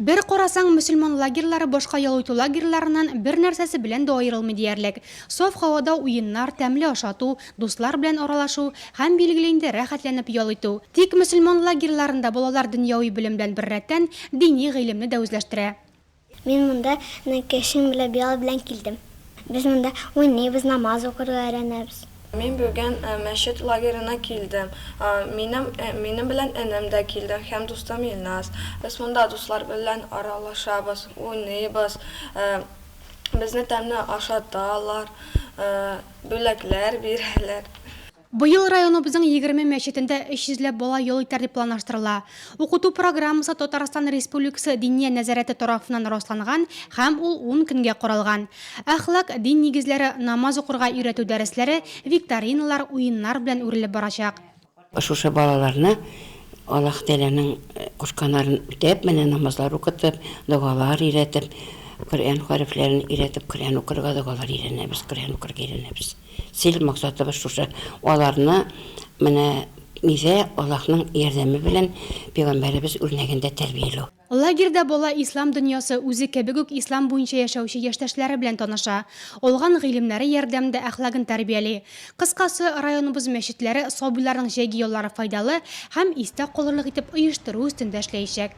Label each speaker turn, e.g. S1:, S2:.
S1: Бер карасаң, мөселман лагерьлары башка ял итү лагерьларыннан бер нәрсәсе белән дә аерылмый диярлек. Саф һавада уеннар, тәмле ашату, дуслар белән аралашу һәм, билгеле инде, рәхәтләнеп ял итү. Тик мөселман лагерьларында балалар дөньяви белем белән беррәттән, дини гыйлемне дә үзләштерә.
S2: Мин монда кешем белән Билал белән килдем. Без монда уйныйбыз, намаз укырга өйрәнәбез.
S3: Мин бүген мәчет лагерена килдем. Минем минем белән энем дә килде һәм дустым Илназ. Без монда дуслар белән аралашабыз, уйныйбыз. Безне тәмле ашаталар, бүләкләр бирәләр.
S1: Быел районыбызның 20 мәчетендә 300 ләп бала ял итәр дип планлаштырыла. Укыту программасы Татарстан Республикасы Диния нәзарәте тарафыннан расланган һәм ул ун көнгә каралган. Әхлак, дин нигезләре, намаз укырга өйрәтү дәресләре викториналар, уеннар белән үрелеп барачак.
S4: Шушы балаларны Аллаһ Тәгаләнең кушканнарын үтәп, менә намазлар укытып, догалар өйрәтеп, Коръән хәрефләрен өйрәтеп, Коръән укырга догалар өйрәнәбез, Коръән укырга өйрәнәбез. Цель, максатыбыз шушы, аларны менә нидә Аллаһның ярдәме белән пәйгамбәребез үрнәгендә тәрбияләү.
S1: Лагерьда бала ислам дөньясы, үзе кебек үк ислам буенча яшәүче яшьтәшләре белән таныша, алган гыйлемнәре ярдәмендә әхлагын тәрбияли. Кыскасы, районыбыз мәчетләре сабыйларның җәйге яллары файдалы һәм истә калырлык итеп оештыру өстендә эшләячәк.